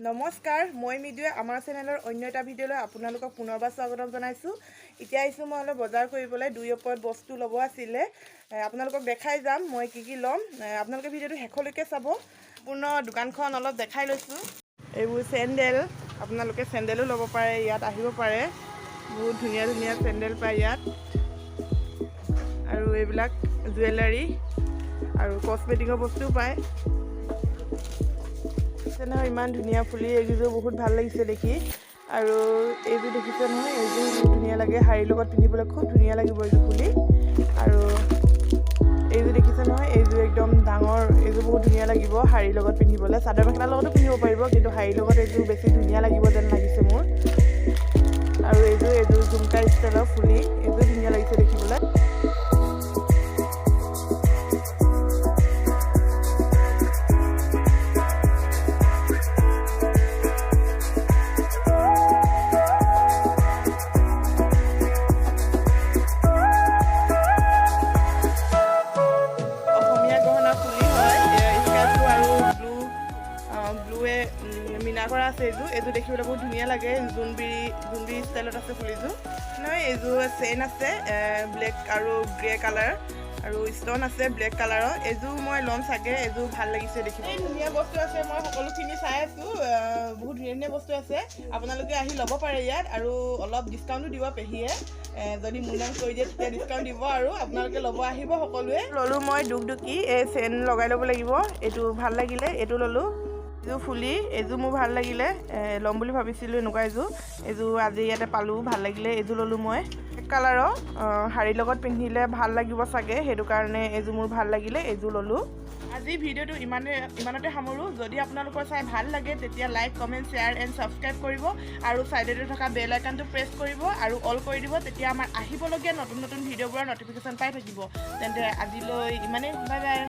নমস্কাৰ, মই মৃদুৱে আমাৰ চেনেলৰ অন্য এটা ভিডিঅ'লৈ আপোনালোকক পুনৰবাৰ স্বাগতম জনাইছোঁ। এতিয়া আহিছোঁ মই অলপ বজাৰ কৰিবলৈ, দুই ওপৰত বস্তু ল'ব আছিলে, আপোনালোকক দেখাই যাম মই কি কি ল'ম। আপোনালোকে ভিডিঅ'টো শেষলৈকে চাব। পূৰ্ণ দোকানখন অলপ দেখাই লৈছোঁ। এইবোৰ চেণ্ডেল, আপোনালোকে চেণ্ডেলো ল'ব পাৰে, ইয়াত আহিব পাৰে। বহুত ধুনীয়া ধুনীয়া চেণ্ডেল পায় ইয়াত। আৰু এইবিলাক জুৱেলাৰী আৰু কচমেটিকৰ বস্তুও পায়। দেখিছে নহয়, ইমান ধুনীয়া ফুলি, এইযোৰ বহুত ভাল লাগিছে দেখি। আৰু এইযোৰ দেখিছে নহয়, এইযোৰ বহুত ধুনীয়া লাগে, শাৰীৰ লগত পিন্ধিবলৈ খুব ধুনীয়া লাগিব এইযোৰ ফুলি। আৰু এইযোৰ দেখিছে নহয়, এইযোৰ একদম ডাঙৰ, এইযোৰ বহুত ধুনীয়া লাগিব শাৰীৰ লগত পিন্ধিবলৈ। চাদৰ মেখেলাৰ লগতো পিন্ধিব পাৰিব, কিন্তু শাৰীৰ লগত এইযোৰ বেছি ধুনীয়া লাগিব যেন লাগিছে মোৰ। আৰু এইযোৰ ঝুমকা ষ্টাইলৰ ফুলি, এইযোৰ ধুনীয়া লাগিছে দেখিবলৈ। অসমীয়া গহনা ফুলি হয়, স্কাই ব্লু আৰু ব্লুৱে মীনা কৰা আছে এইযোৰ। এইযোৰ দেখিবলৈ বহুত ধুনীয়া লাগে, জোনবিৰি জোনবিৰি ষ্টাইলত আছে ফুলিযোৰ নহয়। এইযোৰ চেইন আছে, ব্লেক আৰু গ্ৰে কালাৰ আৰু ষ্ট'ন আছে ব্লেক কালাৰৰ। এইযোৰ মই ল'ম চাগে, এইযোৰ ভাল লাগিছে দেখি। এই ধুনীয়া বস্তু আছে, মই সকলোখিনি চাই আছোঁ। বহুত ধুনীয়া ধুনীয়া বস্তু আছে, আপোনালোকে আহি ল'ব পাৰে ইয়াত। আৰু অলপ ডিছকাউণ্টো দিব পেহীয়ে, যদি মোৰ নাম কৈ দিয়ে তেতিয়া ডিছকাউণ্ট দিব। আৰু আপোনালোকে ল'ব আহিব সকলোৱে। ল'লোঁ মই দুগদুগী, এই চেইন লগাই ল'ব লাগিব, এইটো ভাল লাগিলে, এইটো ল'লোঁ। এইযোৰ ফুলি, এইযোৰ মোৰ ভাল লাগিলে, ল'ম বুলি ভাবিছিলোঁ এনেকুৱা এযোৰ। এইযোৰ আজি ইয়াতে পালোঁ, ভাল লাগিলে, এইযোৰ ল'লোঁ মই। কালাৰৰ শাৰীৰ লগত পিন্ধিলে ভাল লাগিব চাগে, সেইটো কাৰণে এইযোৰ মোৰ ভাল লাগিলে, এইযোৰ ল'লোঁ। আজি ভিডিঅ'টো ইমানতে সামৰোঁ। যদি আপোনালোকৰ চাই ভাল লাগে তেতিয়া like, comment, share and subscribe কৰিব আৰু ছাইডতে থকা বেল আইকনটো প্ৰেছ কৰিব আৰু অল কৰি দিব, তেতিয়া আমাৰ আহিবলগীয়া নতুন নতুন ভিডিঅ'বোৰৰ ন'টিফিকেশ্যন পাই থাকিব। তেন্তে আজিলৈ ইমানেই, বাই বাই।